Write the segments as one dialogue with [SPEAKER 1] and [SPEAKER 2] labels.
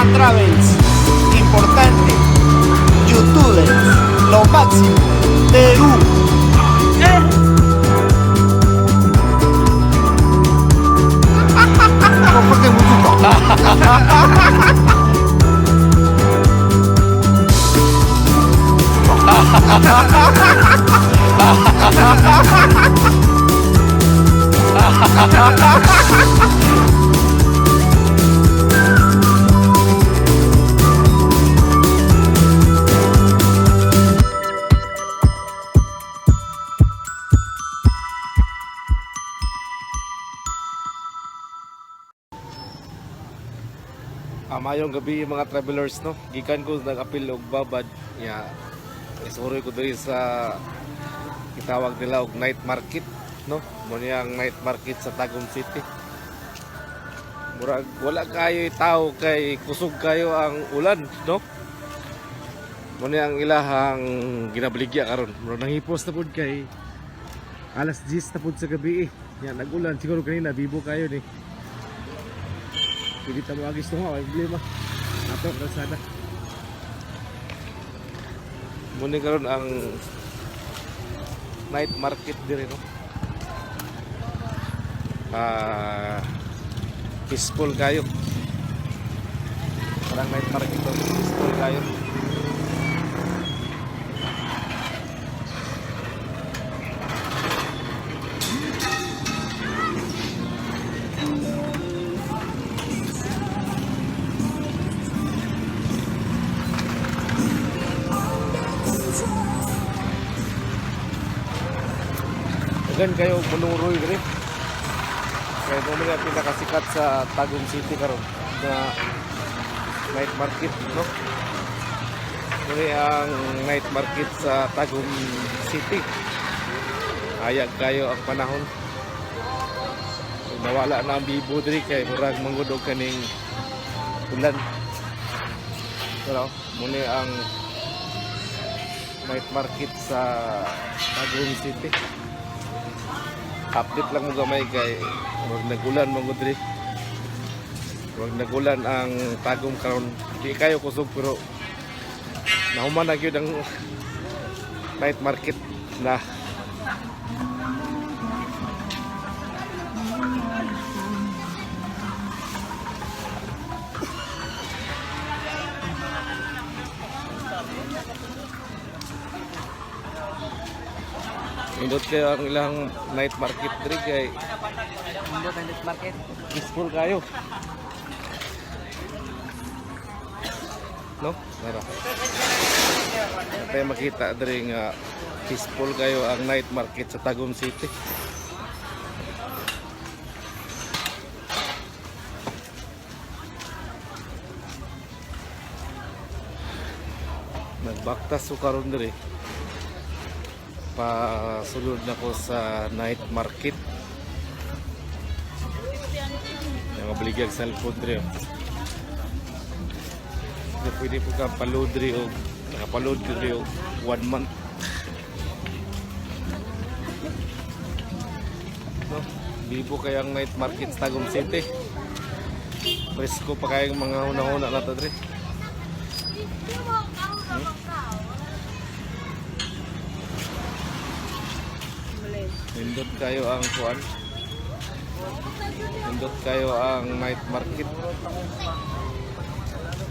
[SPEAKER 1] Iván Travels. Importante. Youtubers. Lo máximo. Perú.
[SPEAKER 2] Mayong gabi, mga travelers, no. Gikan ko nag-apil og babad ya. Isuroy ko diri sa gitawag nila og night market, no. Mo niya ang night market sa Tagum City. Murag wala kayo tao kay kusog kayo ang ulan, no. Mo niya ang ilahang ginabaligya karon. Murag nangipos na pud kay alas 10 na pud sa gabi eh. Ya, nag-ulan siguro kanina, bibo kayo ni. Pwede tamo agis tunga, walang problema. Ato, kalsada. Muna karon ang night market diri, no. Ah, peaceful kayo. Parang night market to, peaceful kayo. Dagan kayo manuroy diri. Kaya mo mga pinakasikat sa Tagum City karon na night market, no. Muna ang night market sa Tagum City. Ayag kayo ang panahon. Kung nawala na ang bibo diri kay murag mangud og kaning ulan. Pero muna ang night market sa Tagum City. Update lang mo gamay kay wag nagulan mo gud diri. Wag nagulan ang Tagum karon. Di kayo kusog pero nahuman na gyud ang night market na. Indot kayo ang ilang night market diri kay
[SPEAKER 3] Indot ang night market.
[SPEAKER 2] Peaceful kayo. No? Nara. Tayo makita diri nga peaceful kayo ang night market sa Tagum City. Nagbaktas ko karon diri. Pasulod na ko sa night market. Yung mabaligya cellphone diri, oh. Hindi pwede po ka paload diri og nakapaload diri og one month. No, bibo kayang night market sa Tagum City. Presko pa kayang mga huna-huna nato diri. Nindot kayo ang kuan. Nindot kayo ang night market.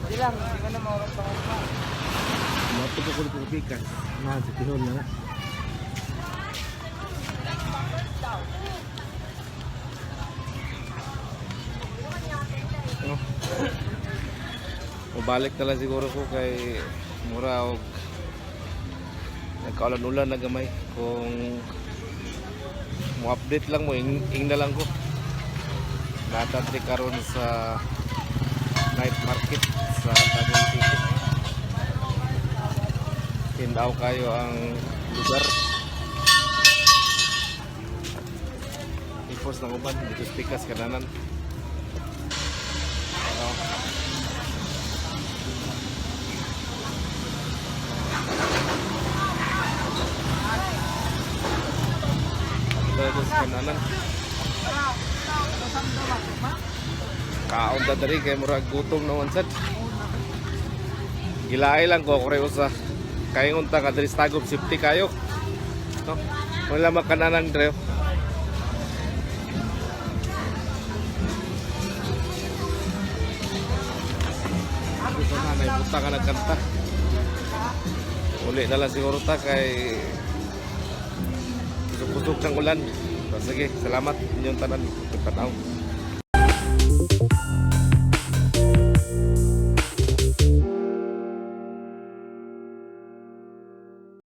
[SPEAKER 3] Di lang, di ka na maurot pa ko.
[SPEAKER 2] Mato ko ko pikas. Na si tihon na. No. Mubalik na lang siguro ko kay mura og nagkaulan-ulan na gamay. Kung mo-update lang mo ing na lang ko. Natadri karon sa night market sa Tagum City. Tindaw kayo ang lugar. Ipos ng uban dito sa pikas kananan. Ano? Dito sa kananan. Kaon ta diri kay murag gutom na man sad. Gilaay lang ko ako usa. Kay unta ka diri sa Tagum, safety kayo. No? Wala makananan dre. Gusto na nay buta ka nagkanta. Uli na lang siguro ta kay kusog-kusog ng ulan. So, sige, salamat inyong tanan. Tanaw.